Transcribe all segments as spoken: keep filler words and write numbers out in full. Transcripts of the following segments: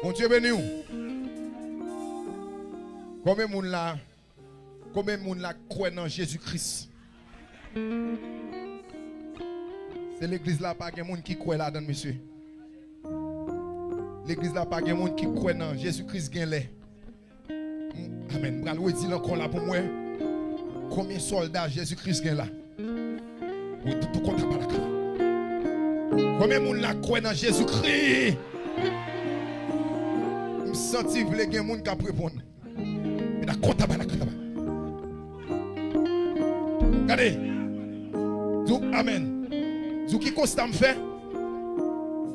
Bondye beni w. Konbyen moun la, konbyen moun la k kwè nan Jezi Kris? Se legliz la, pa gen moun ki kwè ladan l, mesye. Legliz la, pa gen moun ki kwè nan Jezi Kris genlè. M, amèn. M pral redi l ankò la pou m wè konbyen sòlda Jezi Kris gen la. Wi, tout, tout konta pa la ka. Konbyen moun la kwè nan Jezi Kris? M santi vle gen moun k ap reponn. Meda konta pa la ka. Gade. Di w amèn. Di w ki konsta m fè.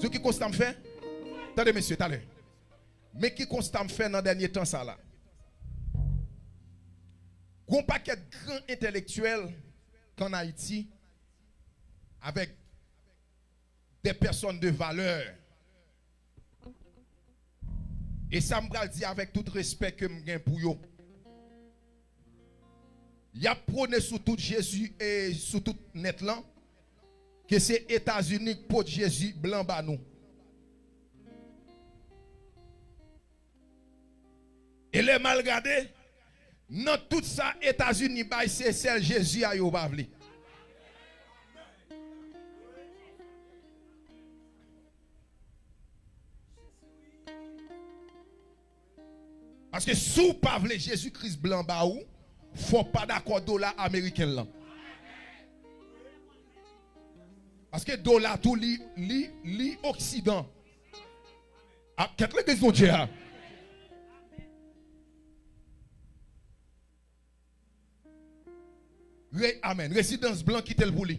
Di w ki konsta m fè. Tande, mesye, talè. Men ki konsta m fè nan dènye tan sa la. Gon pakèt gran entèlektyèl k ann Ayiti, avec des personnes de valeur. E sa m pral di avèk tout respè ke m gen pou yo. Y ap pwone sou tout Jezi e sou tout nèt lan ke se Etazini k pot Jezi blan ba nou. E lè m al gade, nan tout sa Etazini bay, se sèl Jezi a yo pa vle. Paske si w pa vle Jezi Kris blan ba ou, fò w pa dakò dola ameriken lan. Paske dola tou li, li, li oksidan. A, kèt legliz Bondye a. Re, amèn. Rezidans blan kite l pou li.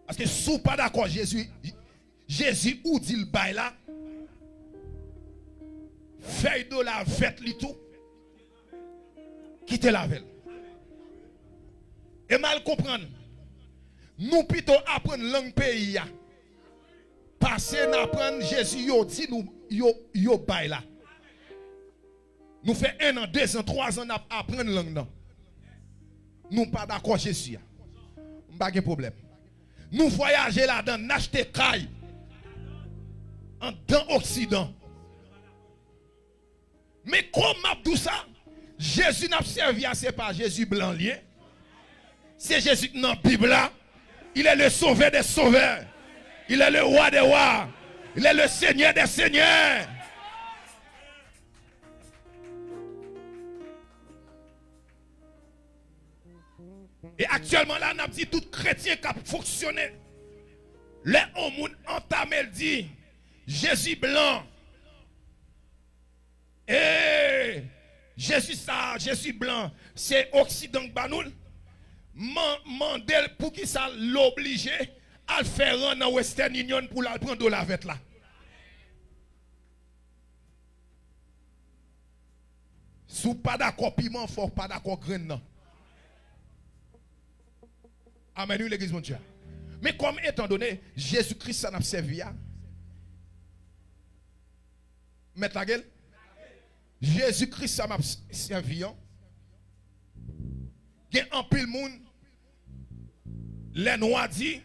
Paske si w pa dakò Jezi, Jezi ou di l bay la, fèy dola vèt li tou, kite l avè l. E m al konprann, nou pito aprann lang peyi a pase n aprann Jezi yo di nou yo, yo bay la. Nou fè en an, dezan, twazan n ap aprann lang nan. Nou pa dakò Jezi a. M pa gen pwoblèm. Nou vwayaje ladan, n achte kay anndan oksidan. Men kòm m ap di w sa, Jezi n ap sèvi a, se pa Jezi blan l ye. Se Jezi k nan Bib la. Il est le Sauveur des sauveurs. Il est le Roi des rois. Il est le Seigneur des seigneurs. E aktyèlman la, n ap di tout kretyen k ap fonksyone, lè yon moun antame l di, Jezi blan, e Jezi sa, Jezi blan, se oksidan k ba nou l, man-, mande l poukisa l oblije al fè ran nan Western Union pou l al pran dola vèt la. Si w pa dakò piman, fò w pa dakò grenn nan. Amèn, wi, legliz Bondye a. Men kòm etandone Jezi Kris sa n ap sèvi a, mèt lage l. Jezi Kris sa m ap s-, sèvi an. Gen anpil moun, lè nwa di,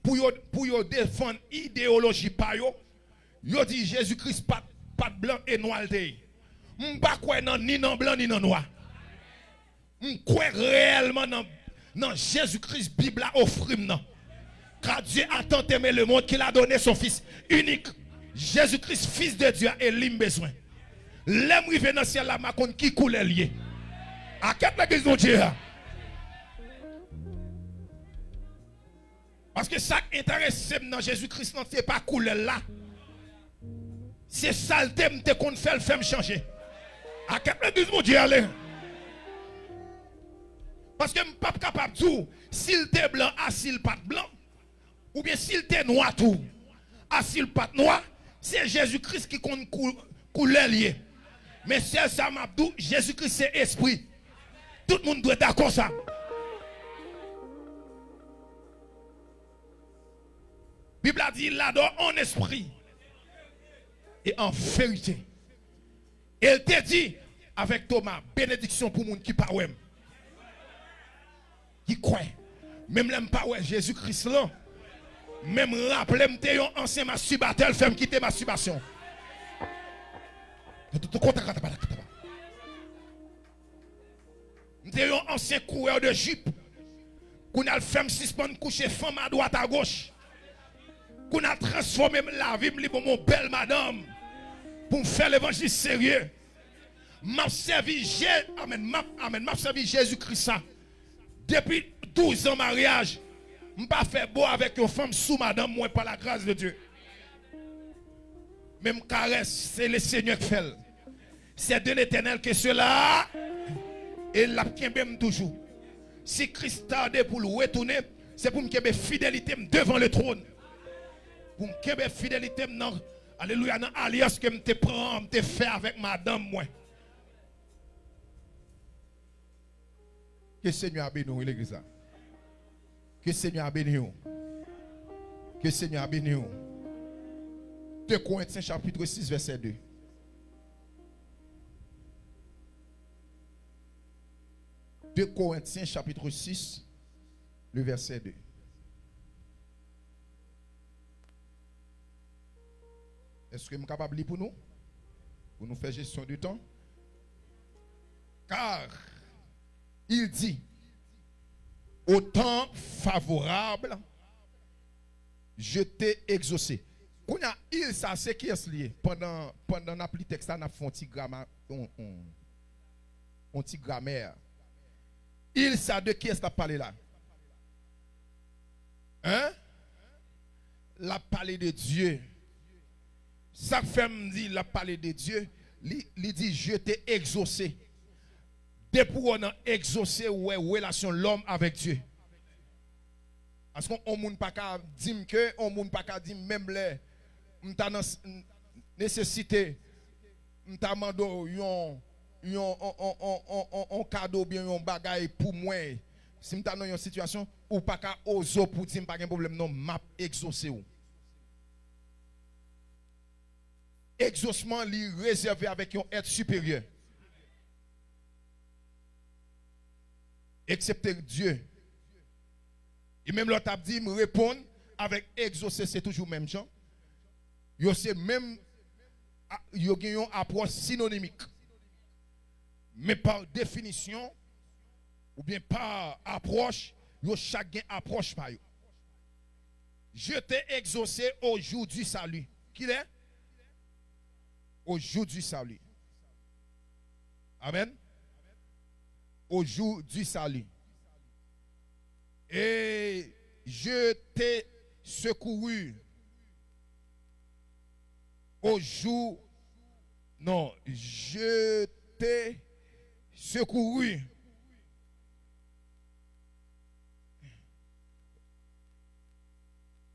pou yo, pou yo defann ideyoloji pa yo, yo di Jezi Kris pa t, pa t blan e nwa l te ye. M pa kwè nan, ni nan blan, ni nan nwa. M kwè reyèlman nan, nan Jezi Kris Bib la ofri m nan. Car Dieu a tant aimé le monde qu'il a donné son Fils unique. Jezi Kris, Fils de Dieu a, e li m bezwen. Lè m rive nan syèl la, m a konn ki koulè l ye. Akèt legliz Bondye a. Paske sa k enterese m nan Jezi Kris lan, se pa koulè l la. Se sa l te, m te konn fè l fè m chanje. Akèt legliz Bondye ale. Paske m p ap kapab di w si l te blan a si l pa t blan. Oubyen si l te nwa tou, a si l pa t nwa, se Jezi Kris ki konn kou-, koulè l ye. Men sèl sa m ap di w, Jezi Kris se espri. Tout moun dwe dakò sa. Bib la di, il adore en esprit et en vérité. E l te di avèk Toma, benediksyon pou moun ki pa wè m, ki kwè. Menm lè m pa wè Jezi Kris lan, Men m raple m te yon ansyen masibatè, l fè m kite masibasyon. M te yon ansyen kourè de jip. Kounye a l fè m sispann kouche fanm adwat agoch. Kounye a l transfòme m lavi m, li ban m yon bèl madanm pou m fè levanjil serye. M ap sèvi Je-, amèn, m ap, amèn, m ap sèvi Jezi Kris la. Depi douz an maryaj, m pa fè bo avèk yon fanm sou madanm mwen pa la gras de Dye. Men m karès, se le Senyè k fè l. C'est de l'Éternel que cela, e l ap kenbe m toujou. Si Kris tarde pou l retounen, se pou m kenbe fidelite m devan le tròn. Pou m kenbe fidelite m nan, alelouya, nan alyans ke m te pran, m te fè avèk madanm mwen. Ke Senyè a beni w, wi, legliz la. Ke Senyè a beni w. Ke Senyè a beni w. De Korentyen chapit sis, vèsè de. De Korentyen chapit sis, le vèsè de. Èske m kapab li pou nou? Pou nou fè jesyon de tan? Car il dit, au temps favorable, je t'ai exaucé. Kounye a, il sa, se kiyès li ye? Pandan, pandan n ap li tèks la, n ap fè yon ti grama, yon, yon, yon ti gramè. Il sa, de kiyès l ap pale la? Hein? L ap pale de Dye. Sa k fè m di l ap pale de Dye, li, li di, je t'ai exaucé. Depi w nan egzose, ou wè relasyon lòm avèk Dye. Paske yon moun pa ka di m ke, yon moun pa ka di m menm lè m ta nan s-, n-, nesesite, m ta mande w yon, yon, on, on kado oubyen yon bagay pou mwen. Si m ta nan yon sitiyasyon, ou pa ka oze w pou di m pa gen pwoblèm non, m ap egzose w. Egzosman li rezève avèk yon èt siperyè. Eksepte Dye. E menm lè w t ap di m reponn avèk egzose, se toujou menm jan. Yo se menm, a, yo gen yon apwòch sinonimik. Men pa definisyon, oubyen pa apwòch, yo chak gen apwòch pa yo. Je t'ai exaucé au jour du salut. Kilè? Au jour du salut. Amen. Au jour du salut. Et je t'ai secouru. Au jour, non, je t'ai secouru.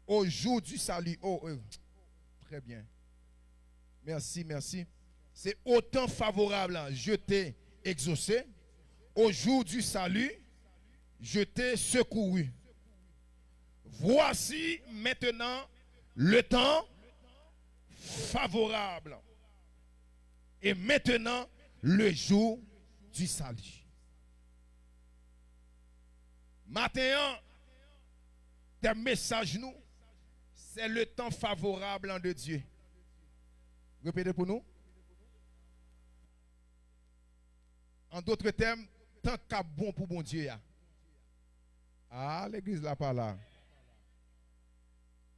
Au jour du salut. Oh, euh, très bien. Merci, merci. C'est au temps favorable, je t'ai exaucé. Au jour du salut, je t'ai secouru. Voici maintenant le temps favorable. Et maintenant le jour du salut. Maten an, tèm mesaj nou, c'est le temps favorable de Dieu. Repete pou nou. An dòt tèm, tan k ap bon pou Bondye a. Ah, legliz la pa la.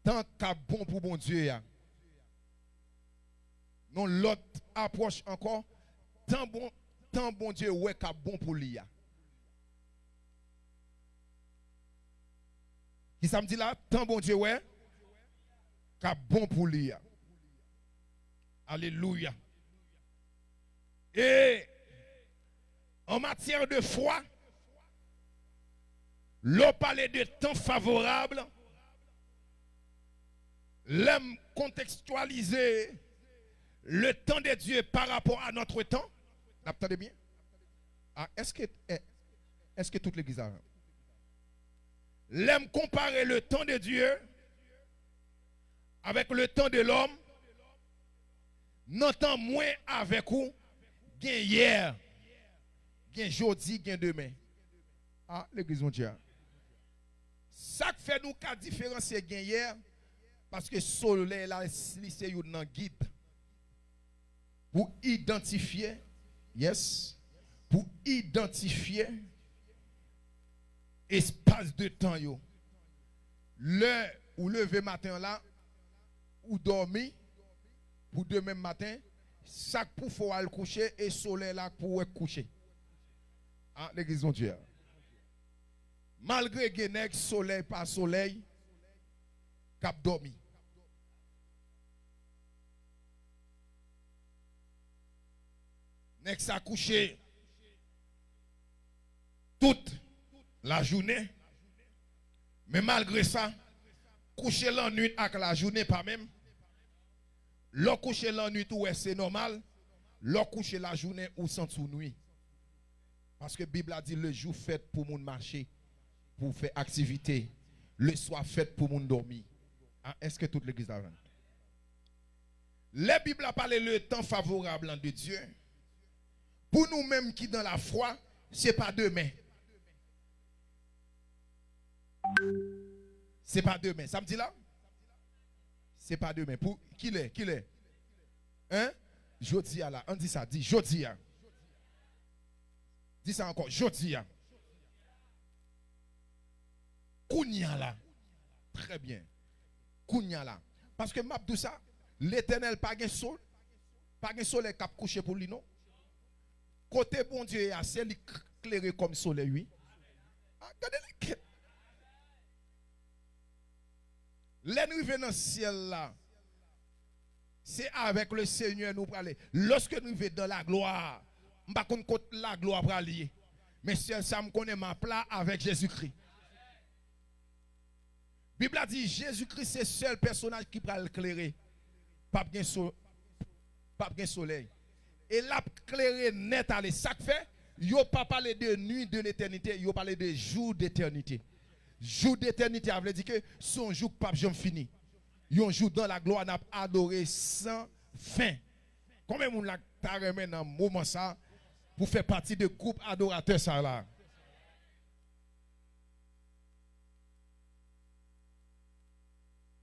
Tan k ap bon pou Bondye a. Yon lòt apwòch ankò, tan bon, tan Bondye wè k ap bon pou li a. Kisa m di la? Tan Bondye wè k ap bon pou li a. Alelouya. E an matyè de fwa, lè w pale de tan favorab, lè m kontekstyalize le temps de Dieu par rapport à notre temps, n ap tande byen? A, èske, è-, èske tout legliz la? Lè m konpare le temps de Dieu avèk le temps de l'homme, nan tan mwen avèk ou, gen yè, gen jodi, gen demen. A, legliz Bondye a. Sa k fè nou ka diferansye gen yè, paske solèy la, li se youn nan gid pou idantifye, yes, pou idantifye espas de tan yo. Lè ou leve maten an la, ou dòmi pou demen maten, sa k pou fè w al kouche, e solèy la k pou wè k kouche. A, legliz Bondye a. Malgre gen nèg solèy pa solèy k ap dòmi. Nèg sa kouche tout lajounen, men malgre sa, kouche lannwit ak lajounen pa menm. Lè w kouche lannwit, ou wè se nòmal. Lè w kouche lajounen, ou santi w nwi. Paske Bib la di, le jou fèt pou moun mache, pou fè aktivite. Le swa fèt pou moun dòmi. A, èske tout legliz la jwenn? Lè Bib la pale le temps favorable de Dieu, pou nou menm ki dan lafwa, se pa demen. Se pa demen. Sa m di la? Se pa demen. Pou kilè? Kilè? Hein? Jodi a la. Ann di sa. Di jodi a. Di sa ankò. Jodi a. Kounye a la. Trè byen. Kounye a la. Paske m ap di w sa, Letènèl pa gen sol, pa gen solèy k ap kouche pou li non. Kote Bondye ye a, se li k klere kòm solèy, wi. A, gade lè kèt. Lè n rive nan syèl la, se avèk le Senyè nou prale. Lòske n rive dan laglwa, m pa konn kot laglwa pral ye. Men sèl sa m konnen, m ap la avèk Jezikri. Bib la di Jezikri se sèl pèsonaj ki pral klere. P ap gen so-, p ap gen solèy. E l ap klere nèt ale. Sa k fè, yo pa pale de nuit de l'éternité, yo pale de jour d'éternité. Jou detènite a vle di ke se yon jou k p ap janm fini. Yon jou dan laglwa n ap adore san fen. Konbyen moun la ta renmen nan moman sa pou fè pati de gwoup adoratè sa la?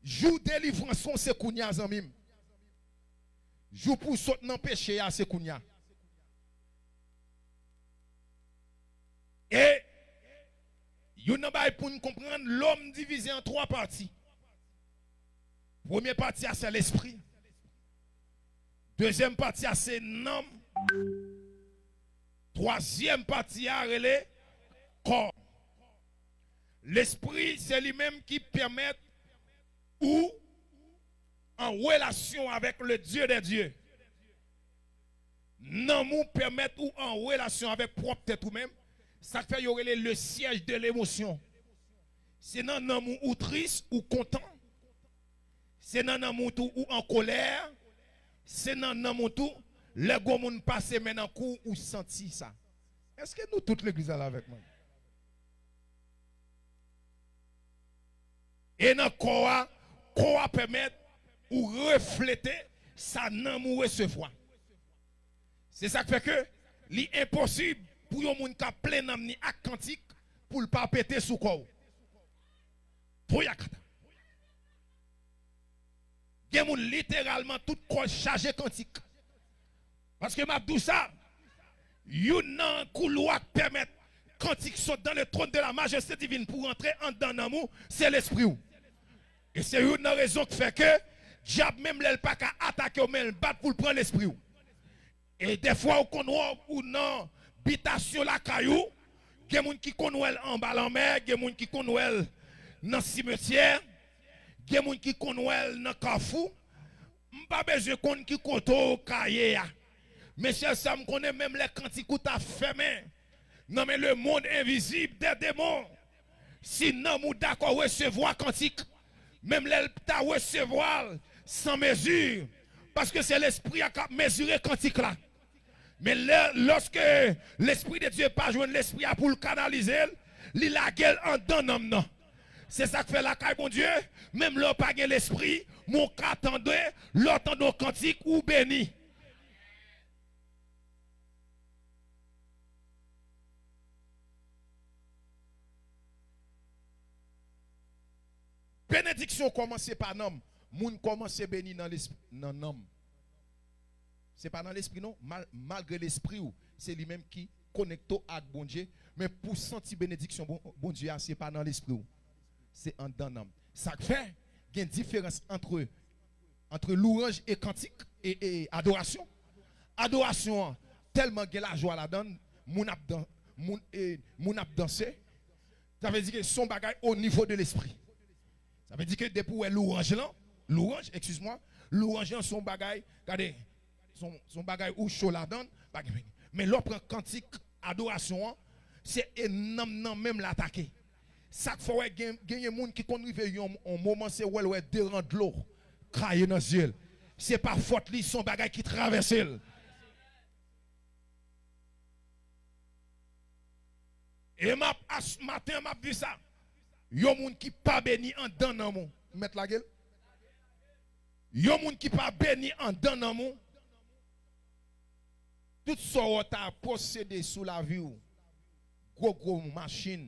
Jou delivrans ou se kounye a, zanmi m. Jou pou w sot nan peche a, se kounye a. E youn nan bagay pou n konprann, lòm divize an twa pati. Premye pati a se lespri. Dezyèm pati a se nanm. Twazyèm pati a rele kò. Lespri se li menm ki pèmèt ou an relasyon avèk le Dieu des dieux. Nanm ou pèmèt ou an relasyon avèk pwòp tèt ou menm. Sa k fè yo rele le siège de l'émotion. Se nan nanm ou ou tris, ou kontan. Se nan nanm ou tou ou an kolè. Se nan nanm ou tou, lè gwo moun pase men nan kou ou, ou santi sa. Èske nou tout legliz la la avèk mwen? E nan kò a, kò a pèmèt ou reflete sa nanm ou resevwa. Se sa k fè ke li enposib pou yon moun k ap plen nanm ni ak kantik pou l pa pete sou kò w. Poyakata. Gen moun literalman tout kò l chaje kantik. Paske m ap di w sa, youn nan koulwa k pèmèt kantik sot dans le trône de la majesté divine pou rantre anndan nanm ou, se lespri w. E se youn nan rezon k fè ke dyab menm lè l pa ka atake w, men l bat pou l pran lespri w. E dèfwa ou konn wè w, ou nan bitasyon lakay ou, gen moun ki konn wè l anba lanmè, gen moun ki konn wè l nan simetyè, gen moun ki konn wè l nan kafou. M pa bezwen konn ki kote w ka ye a. Men sèl sa m konnen, menm lè kantik ou ta fèmen nan men lemonn envizib dè demon, si nanm ou dakò resevwa kantik, menm lè l ta resevwa l san mezi, paske se lespri a k ap mezire kantik la. Men lè, lòske lespri de Dye pa jwenn lespri a pou l kanalize l, li lage l anndan nanm nan. Se sa k fè lakay Bondye, menm lè w pa gen lespri, men w ka tande, lè w tande yon kantik, ou beni. Benediksyon kòmanse pa nanm. Moun kòmanse beni nan lespri, nan nanm. Se pa nan lespri non, mal, malgre lespri w, se li menm ki konekte w ak Bondye, men pou w santi benediksyon Bon, Bondye a, se pa nan lespri w, se anndan nanm. Sa k fè gen diferans antre, antre louwanj e kantik e, e adorasyon. Adorasyon an tèlman gen lajwa ladan l, moun ap dan, moun, e, moun ap danse. Sa vle di ke se yon bagay o nivo de lespri. Sa vle di ke depi w wè louwanj lan, louwanj, excuse-moi, louwanj lan se yon bagay, gade, se yon, se yon bagay ou cho ladan l, pa gen, men lè w pran kantik adorasyon an, se e nanm nan menm l atake. Sa k fè w wè gen, genyen moun ki konn rive yon, yon moman se wè l wè de ran dlo kraye nan zye l. Se pa fòt li, se yon bagay ki travèse l. E m ap, as-, maten an m ap di sa. Yon moun ki pa beni anndan nanm ou, mèt lage l. Yon moun ki pa beni anndan nanm ou, tout sa w ta posede sou lavi w, gwo gwo machin,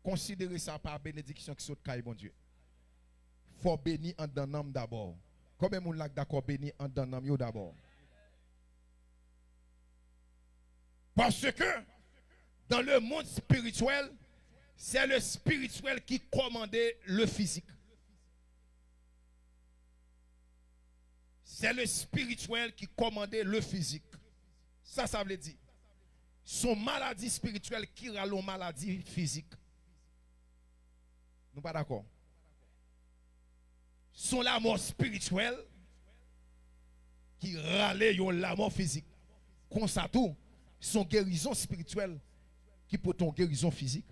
konsidere sa pa benediksyon ki sot kay Bondye. Fò w beni anndan nanm dabò. Konbyen moun la k dakò beni anndan nanm yo dabò? Parce que dans le monde spirituel, c'est le spirituel qui commande le physique. C'est le spirituel qui commande le physique. Sa, sa vle di, se yon maladi espirityèl ki rale yon maladi fizik. Nou pa dakò? Se yon lanmò espirityèl ki rale yon lanmò fizik. Konsa tou, se yon gerizon espirityèl ki pote yon gerizon fizik.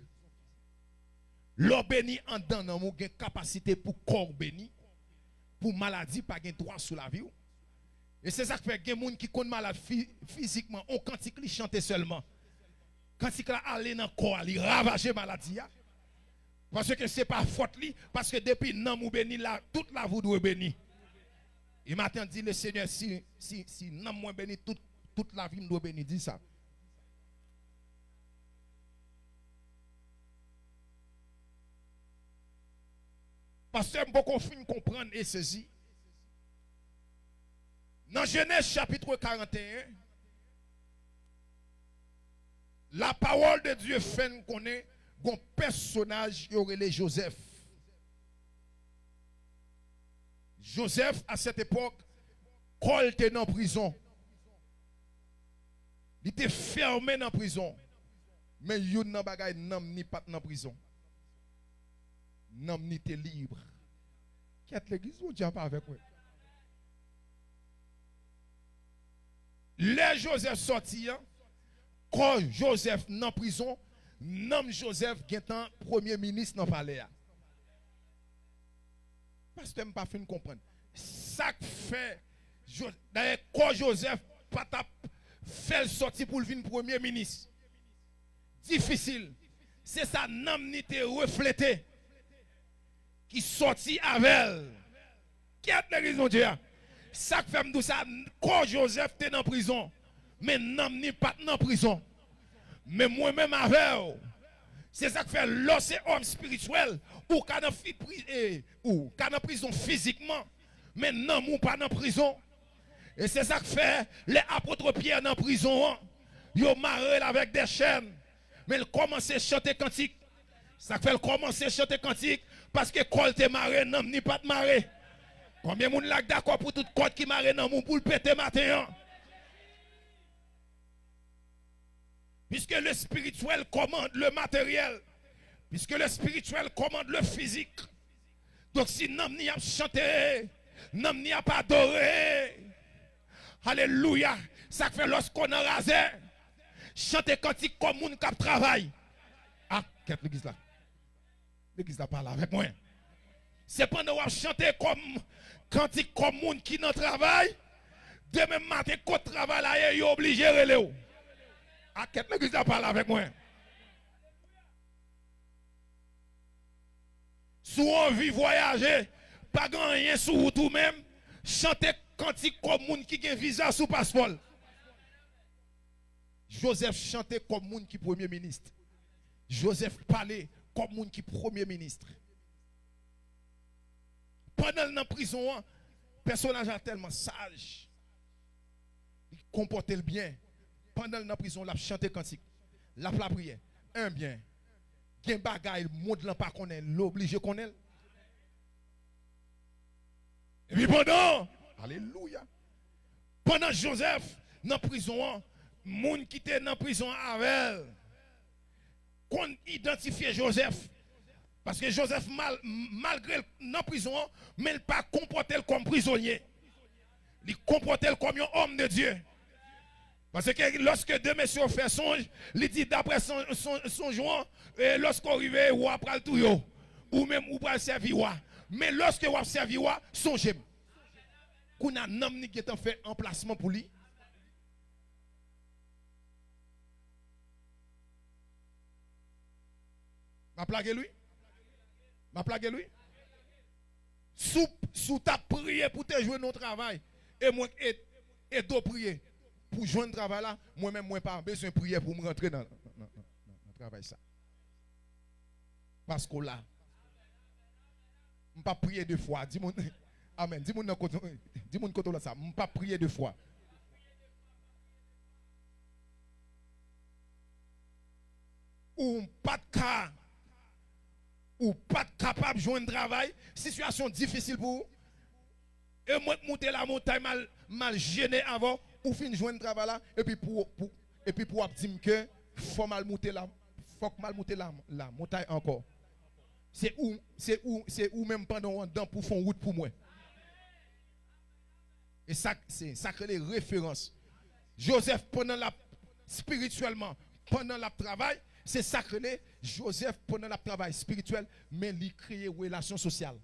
Lè w beni anndan nanm ou, gen kapasite pou kò w beni, pou maladi pa gen dwa sou lavi w. E se sa k fè gen moun ki konn malad fi-, fizikman, on kantik li chante sèlman. Kantik la ale nan kò a, li ravaje maladi a. Paske se pa fòt li, paske depi nanm ou beni, la, tout lavi w dwe beni. E maten an, di, Le Senyè, si, si, si nanm mwen beni, tout, tout lavi m dwe beni. Di sa. Pastè, m poko fin konprann e sezi. Nan Jenèz chapit karant e en, lapawòl de Dye fè n konnen gon pèsonaj yo rele Jozèf. Jozèf, à cette époque, kò l te nan prizon. Li te fèmen nan prizon. Men youn nan bagay, nanm ni pa t nan prizon. Nanm ni te lib. Kèt legliz, Bondye ap avèk mwen. Lè Jozèf sòti an, kò Jozèf nan prizon, nanm Jozèf gentan premye minis nan palè a. Pastè, m pa fin konprann. Sa k fè, Jo-, dayè, kò Jozèf pa t ap fè l sòti pou l vin premye minis. Difisil. Se sa nanm ni te reflete, ki sòti avè l. Kèt legliz Bondye a. Sa k fè m di w sa, kò Jozèf te nan prizon, men nanm ni pa t nan prizon. Men mwen menm avè w, se sa k fè lè w se òm espirityèl, ou ka nan fi-, pri-, e, ou ka nan prizon fizikman, men nanm ou pa nan prizon. E se sa k fè lè apot Pyè nan prizon an, yo mare l avèk de chèn, men l kòmanse chante kantik. Sa k fè l kòmanse chante kantik, paske kò l te mare, nanm ni pa t mare. Konbyen moun la k dakò pou tout kòd ki mare nanm ou pou l pete maten an? Puisque le spirituel commande le matériel, puisque le spirituel commande le physique, donk si nanm ni ap chante, nanm ni ap adore, alelouya, sa k fè lòske w nan razè, chante kantik kòm moun k ap travay. A, kèt legliz la. Legliz la pale avèk mwen. Se pandan w ap chante kòm kantik kòm moun ki nan travay, demen maten kot travay la ye, yo oblije rele w. A, kèt legliz la pale avèk mwen. Si w anvi vwayaje, pa gen anyen sou wout ou menm, chante kantik kòm moun ki gen viza sou paspò l. Jozèf chante kòm moun ki premye minis. Jozèf pale kòm moun ki premye minis. Pandan l nan prizon an, pèsonaj la tèlman saj. Li konpòte l byen. Pandan l nan prizon, l ap chante kantik. L ap lapriyè. Ebyen, gen bagay mond lan pa konnen, l oblije konnen l. Epi pandan, alelouya, pandan Jozèf nan prizon an, moun ki te nan prizon an avè l konn idantifye Jozèf. Paske Jozèf, mal, malgre l nan prizon an, men l pa konpòte l kòm prizonye. Li konpòte l kòm yon òm de Dye. Paske lòske de mesye yo fè sonj, li di, daprè son, son, sonj ou an, e, lòske w rive, wa pral touye w. Ou menm, ou pral sèvi wa. Men lòske w ap sèvi wa, sonje m. Kounye a, nanm li gentan fè anplasman pou li. M ap lage l, wi. M ap lage l, wi. Si w, si w t ap priye pou te jwenn yon travay, e mwen k ed-, ede w priye pou jwenn travay la, mwen menm, mwen pa bezwen priye pou m rantre nan, nan, nan, nan, nan travay sa. Paske w la. M p ap priye de fwa. Di moun, amèn. Di moun nan kote, di moun kote w la sa. M p ap priye de fwa. Ou pa t ka, ou pa t kapab jwenn travay, sitiyasyon difisil pou ou. E mwen k moute lamontay, m al, m al jene avè w, ou fin jwenn travay la, epi pou, pou, epi pou w ap di m ke fò m al moute la, fòk m al moute la, lamontay ankò. Se ou, se ou, se ou menm pandan w anndan pou fè yon wout pou mwen. E sa, se sa k rele referans. Jozèf, pandan l ap espirityèlman, pandan l ap travay, se sa k rele Jozèf, pandan l ap travay espirityèl, men li kreye relasyon sosyal.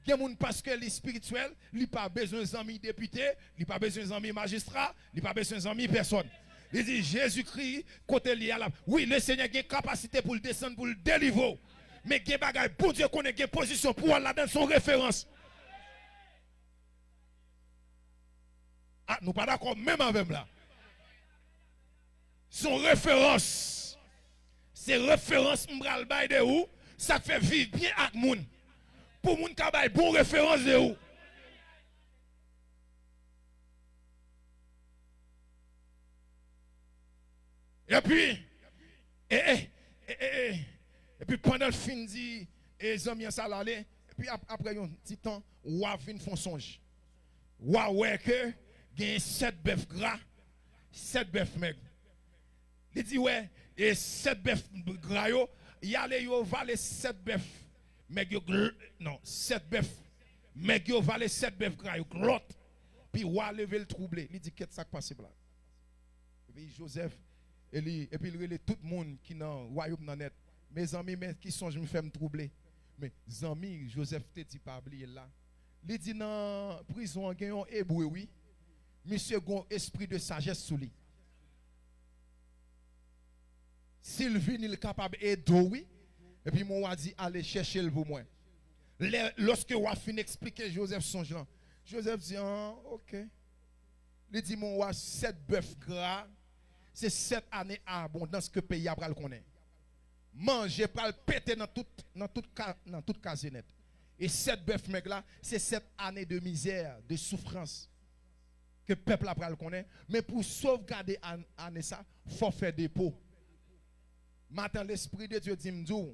Gen moun, paske li espirityèl, li pa bezwen zanmi depite, li pa bezwen zanmi majistra, li pa bezwen zanmi pèsòn. Li di, Jezikri, kote li a la. Wi, Lesenyè gen kapasite pou l desann, pou l delivre w. Men gen bagay, Bondye konnen gen pozisyon pou w al ladan l, se yon referans. Ah, nou pa dakò menm avè m la. Se yon referans. Se referans m pral bay de ou, sa k fè viv byen ak moun. Pou moun ka bay bon referans de ou. Epi, e, e, e, e, e, epi pandan l fin di, e, zanmi an sa l ale, epi ap-, apre yon ti tan, wa vin fè yon sonj. Wa wè ke gen sèt bèf gra, sèt bèf mèg. Li di, wè, e sèt bèf gra yo, y ale yo vale sèt bèf mèg yo, gl-, non, sèt bèf mèg yo vale sèt bèf gra yo, glòt. Pi wa leve l twouble. Li di, kèt, sa k pase m la? Epi Jozèf, e li, epi l rele tout moun ki nan wayòm nan nèt. Mezanmi, men ki sonj m fè m twouble. Men, zanmi, Jozèf te di pa bliye l la. Li di nan prizon an gen yon Ebre, wi. Misye gen yon espri de sajès sou li. Si l vini, l kapab ede w, wi. Epi men wa di, ale chèche l pou mwen. Lè, lòske wa fin eksplike Jozèf sonj lan, Jozèf di, an, oke. Li di, men wa, sèt bèf gra, se sèt ane abondans ke peyi a pral konnen. Manje pral pete nan tout, nan tout ka, nan tout kazye nèt. E sèt bèf mèg la, se sèt ane de mizè, de soufrans ke pèp la pral konnen. Men pou sovgade an-, ane sa, fò fè depo. Maten, Lespri de Dye di m di w,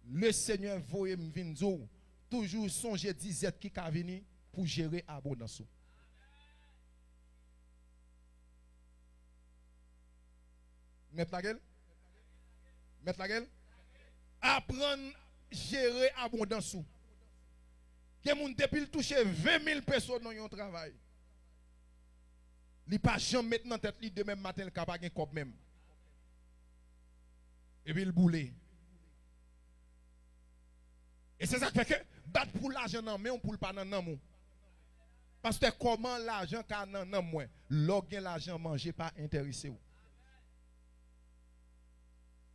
Lesenyè voye m vin di w, toujou sonje dizèt ki ka vini pou jere abondans ou. Mèt lage l? Mèt lage l? Aprann jere abondans ou. Gen moun, depi l touche ven mil peso nan yon travay, li pa janm met nan tèt li demen maten l ka pa gen kòb menm. Epi l boule. E se sa k fè ke bat pou lajan nan men w pou l pa nan nanm ou. Pastè, kòman lajan ka nan nanm mwen? Lè w gen lajan, manje pa enterese w.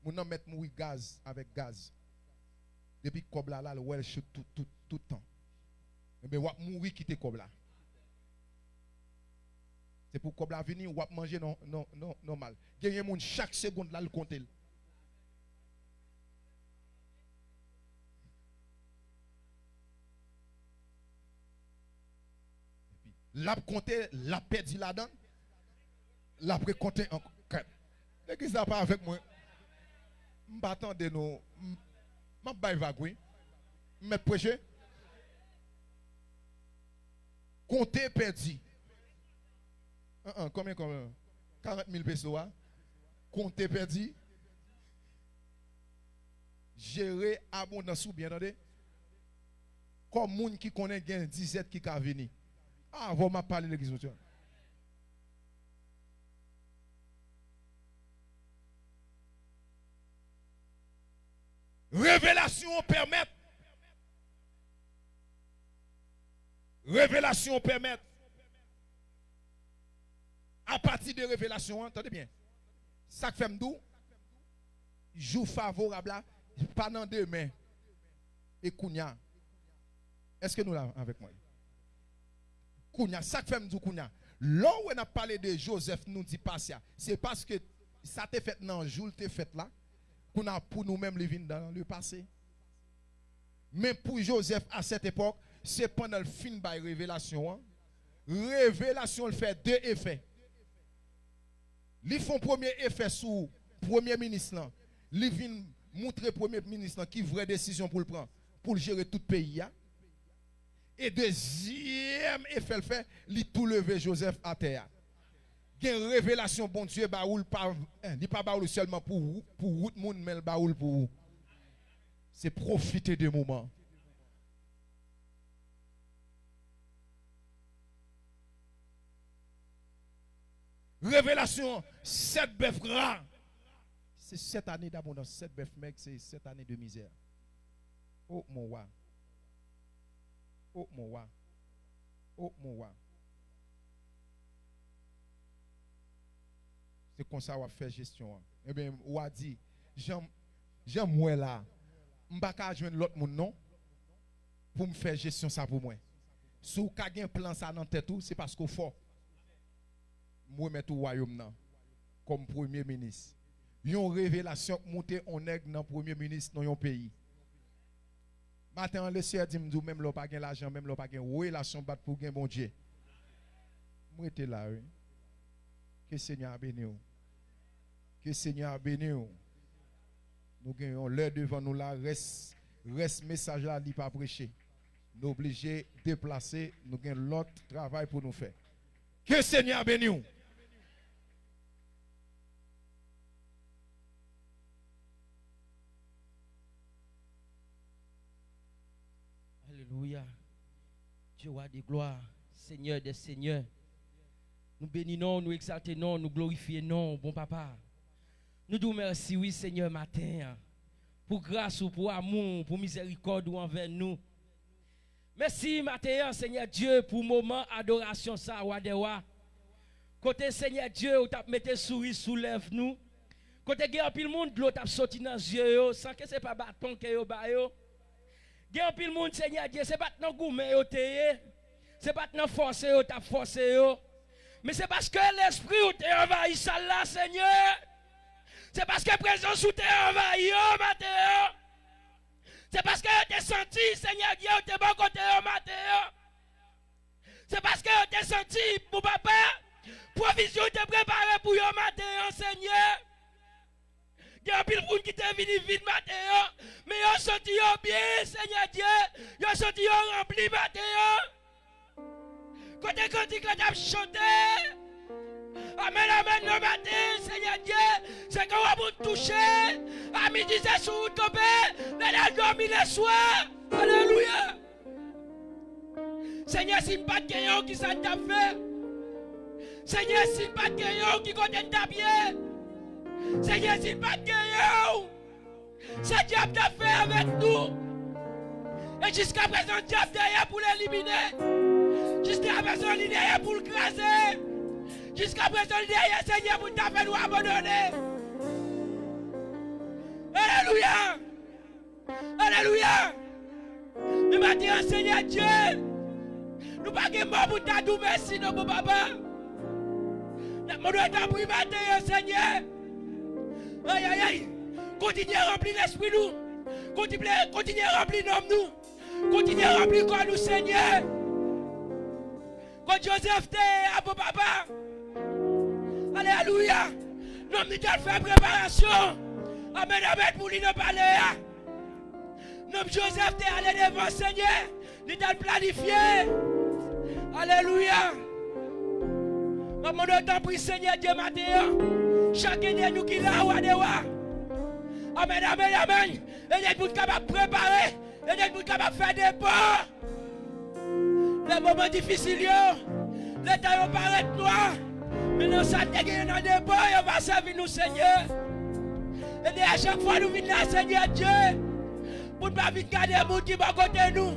Moun nan mèt mouri gaz avèk gaz. Depi kòb la la, l wè l cho tout, tout, tout tan. Ebyen, w ap mouri kite kòb la. Se pou kòb la vini, w ap manje nò-, nò-, nò-, nòmal. Genyen moun, chak segond la, l konte l. L ap konte, l ap pèdi ladan l, l ap rekonte ankò. Legliz la pa avèk mwen. M pa tande nou. M, m ap bay vag, wi. M mèt preche. Konte pèdi. An, an, konbyen, konbyen? Karant mil peso a. Konte pèdi. Jere abondans ou byen, tande. Kòm moun ki konnen gen dizèt ki ka vini. Avan m ap pale legliz, mesye. Revelasyon an pèmèt. Revelasyon an pèmèt. Apati de revelasyon an, tande byen. Sa k fè m di w, jou favorab la, pa nan demen. E kounye a, èske nou la avèk mwen? Kounye a, sa k fè m di w kounye a, lè w wè n ap pale de Jozèf, nou di pase a, se paske sa te fèt nan jou l te fèt la, kounye a pou nou menm, li vin dans le passé. Men pou Jozèf, à cette époque, se pandan l fin bay revelasyon an, revelasyon l fè de efè. Li fè yon premye efè sou premye minis lan. Li vin moutre premye minis lan ki vrè desizyon pou l pran pou l jere tout peyi a. E dezyèm efè l fè, li tou leve Jozèf atè a. Gen revelasyon Bondye ba ou, l pa, eh, li pa ba ou l sèlman pou, pou wout moun, men l ba ou l pou ou. Se pwofite de moman. Revelasyon, sèt bèf ra. Se sèt ane dabondans, sèt bèf mèg, se sèt ane de mizè. O mon wa. O mon wa. O mon wa. Se konsa w ap fè jesyon an. Ebyen, w a di, jan, jan m wè la, m pa ka jwenn lòt moun non, pou m fè jesyon sa pou mwen. Si w ka gen plan sa nan tèt ou, se paske w fò. M remèt ou wayòm nan kòm premye minis. Yon revelasyon k moute yon nèg nan premye minis nan yon peyi. Maten an, Lesenyè di m, di w, menm lè w pa gen lajan, menm lè w pa gen relasyon, bat pou w gen Bondye. M rete la, wi. Ke Senyè a beni w. Ke Senyè a beni w. Nou gen yon lè devan nou la, rès, rès mesaj la, li pa preche. Nou oblije deplase, nou gen lòt travay pou nou fè. Ke Senyè a beni w. Alelouya. Dieu roi de gloire, Seigneur des seigneurs. Nou beni non, nou egzalte non, nou glorifye non, bon papa. Nou di w mèsi, wi, Senyè, maten an, pou gras ou, pou amou ou, pou mizèrikòd ou anvè nou. Mèsi maten an, Senyè Dye, pou moman adorasyon sa, Wa dè wa. Kote, Senyè Dye, ou t ap mete souri sou lèv nou. Kote gen anpil moun, dlo t ap soti nan zye yo, san ke se pa baton ke yo ba yo. Gen anpil moun, Senyè Dye, se pa t nan goumen yo te ye. Se pa t nan fòse yo t ap fòse yo. Men se paske Lespri w te anvayi sal la, Senyè. Se paske prezans ou te anvayi yo maten an. Se paske yo te santi, Senyè Dye, ou te bò kote yo maten an. Se paske yo te santi, bon papa, pwovizyon ou te prepare pou yo maten an, Senyè. Gen anpil moun ki te vini vid maten an, men yo santi yo byen, Senyè Dye. Yo santi yo ranpli maten an. Kote kantik la t ap chante. Amèn, amèn, nan maten, Senyè Dye, se ke w ap touche. A midi, se sou wout kanpe, men al dòmi lèswa. Alelouya. Senyè, si n pa t genyen w, kisa n t ap fè? Senyè, si n pa t genyen w, ki kote n t ap ye? Senyè, si n pa t genyen w, sa dyab t ap fè avèk nou? E jiskaprezan, dyab dèyè pou l elimine. Jiskaprezan, li dèyè pou l kraze. Jiskaprezan, li dèyè, Senyè, pou l ta fè nou abandone. Alelouya! Alelouya! Men maten an, Senyè Dye, nou pa gen mo pou n ta di w mèsi non, bon papa. N ap mande w tanpri maten an, Senyè. Ay, ay, ay. Kontinye ranpli lespri nou. Kontinye, kontinye ranpli nanm nou. Kontinye ranpli kò nou, Senyè. Kot Jozèf te ye a, bon papa? Alelouya! Nonm li t al fè preparasyon. Amèn, amèn, pou li nan palè a. Nonm Jozèf te ale devan Senyè. Li t al planifye. Alelouya! M ap mande w tanpri, Senyè Dye, maten an, chak ede nou ki la, wa de wa. Amèn, amèn, amèn. Ede nou kapab prepare. Ede nou kapab fè depo. Lè moman difisil yo, lè tan yo parèt nwa, men nan sa n te genyen nan depo, yo va sèvi nou, Senyè. Ede a chak fwa nou vin la, Senyè Dye, pou n pa vin gade moun ki bò kote nou,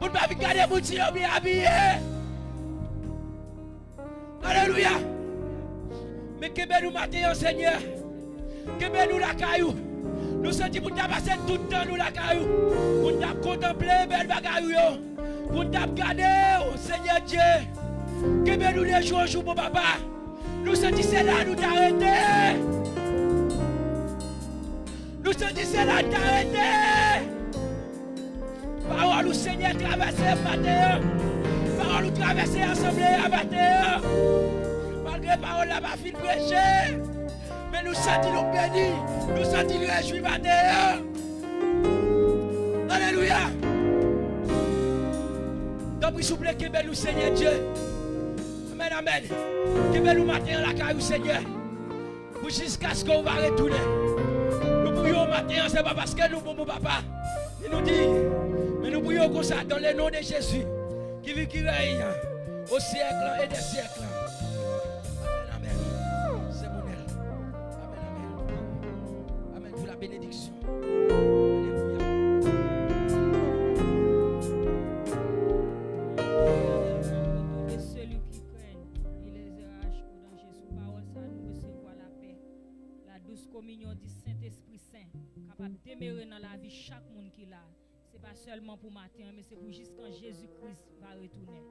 pou n pa vin gade moun si yo byen abiye. Alelouya! Men kenbe nou maten an, Senyè. Kenbe nou lakay ou. Nou santi pou n ta pase tout tan nou lakay ou. Pou n ta kontanple bèl bagay ou yo. Pou n ta gade w, Senyè Dye. Kenbe nou de jou an jou, bon papa. Nou santi se la nou ta rete. Nou santi se la nou ta rete. Pawòl ou, Senyè, travèse maten an. Pawòl ou travèse asanble a maten an. Malgre pawòl la pa fin preche, men nou santi nou beni. Nou santi nou rejwi maten an. Alelouya. Tanpri, souple, kenbe nou, Senyè Dye. Amèn, amèn. Kenbe nou maten an lakay ou, Senyè. Pou jiskaske w va retounen. Nou priye w maten an, se pa paske nou bon, bon papa. Men nou di, men nou priye w konsa, dans le nom de Jésus, qui vit, qui règne au siècle et des siècles. Amèn, amèn. Se bonè. Amèn, amèn. Amèn pou la bénédiction. Alelouya. Sous pawòl sa, nou resevwa lapè, la dous kominyon di Sentespri Sen kapab demere nan lavi chak moun ki la. Se pa sèlman pou maten an, men se pou jiskan Jezi Kris va retounen.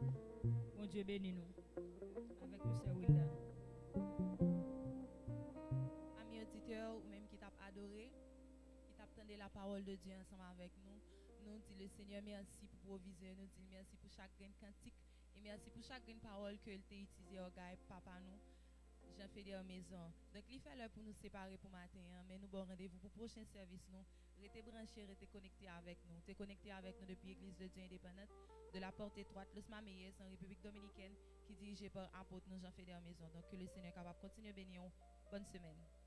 Bondye beni nou. Avèk nou, sè Wilda. Ami oditè, ou menm ki t ap adore, ki t ap tande la parole de Dieu ansanm avèk nou, nou di Lesenyè mèsi pou pwovizè, nou di l mèsi pou chak grenn kantik, e mèsi pou chak grenn pawòl ke l te itilize ògay papa nou, Jean Feder Maison. Donk, li fè lè pou nou separe pou maten an, men nou ba w randevou pou pwochen sèvis nou. Rete branche, rete konekte avèk nou. Te konekte avèk nou depi Église de Dieu Indépendante de la Porte Étroite, Los Mameyes, an Repiblik Dominikèn, ki dirije pa apot nou, Jean Feder Maison. Donk, ke Lesenyè kapab kontinye beni w. Bòn semèn.